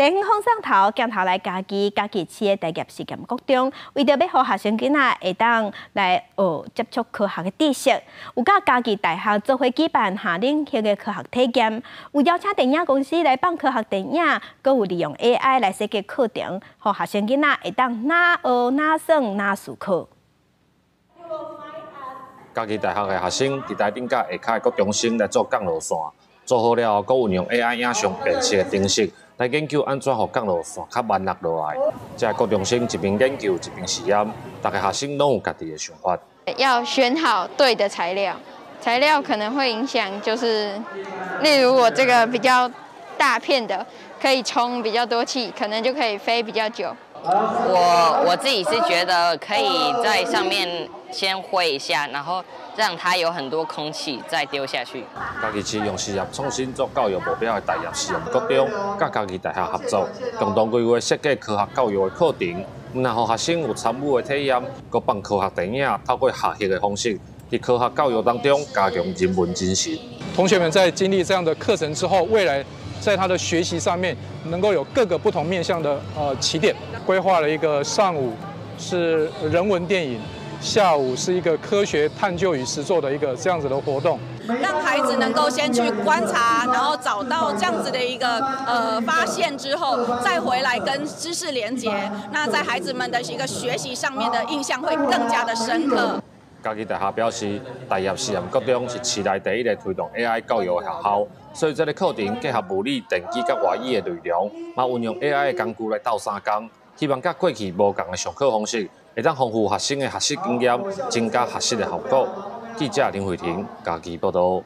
電影風送頭鏡頭來嘉義，嘉義市的大業實驗國中，為著欲予學生囡仔會當來學接觸科學的知識，有佮嘉義大學做伙舉辦夏令營的科學體驗，有邀請電影公司來放科學電影，閣有利用 AI 來設計課程，予學生囡仔會當若學若耍若思考。嘉義大學的學生佇台頂佮下跤的國中生來做降落傘，做好了後，閣運用 AI 影像辨識的程式來研究按怎予降落傘較慢落落來。這个國中生一邊研究一邊實驗，逐个學生攏有家己的想法。要選好對的材料，材料可能會影響，就是例如我這個比較大片的，可以充比較多氣，可能就可以飛比較久。我自己是覺得可以在上面先揮一下，然後讓它有很多空氣再丟下去。嘉義市用實業創新做教育目標的大業實驗國中，佮嘉義大學合作，共同規劃設計科學教育的課程，毋但予學生有參與的體驗，閣放科學電影，透過學習的方式，佇科學教育當中加強人文精神。同學們在經歷這樣的課程之後，未來在他的學習上面能夠有各個不同面向的起點，規劃了一個上午是人文電影，下午是一個科學探究與實作的一個這樣子的活動，讓孩子能夠先去觀察，然後找到這樣子的一個發現之後，再回來跟知識連結，那在孩子們的一個學習上面的印象會更加的深刻。嘉義大學表示，大業實驗國中是市內第一个推動 AI 教育的學校，所以這个課程結合物理、電機佮外語的內容，嘛運用 AI 的工具來鬥相共，希望佮過去無仝的上課方式，會當豐富學生的學習經驗，增加學習的效果。記者林慧婷嘉義報導。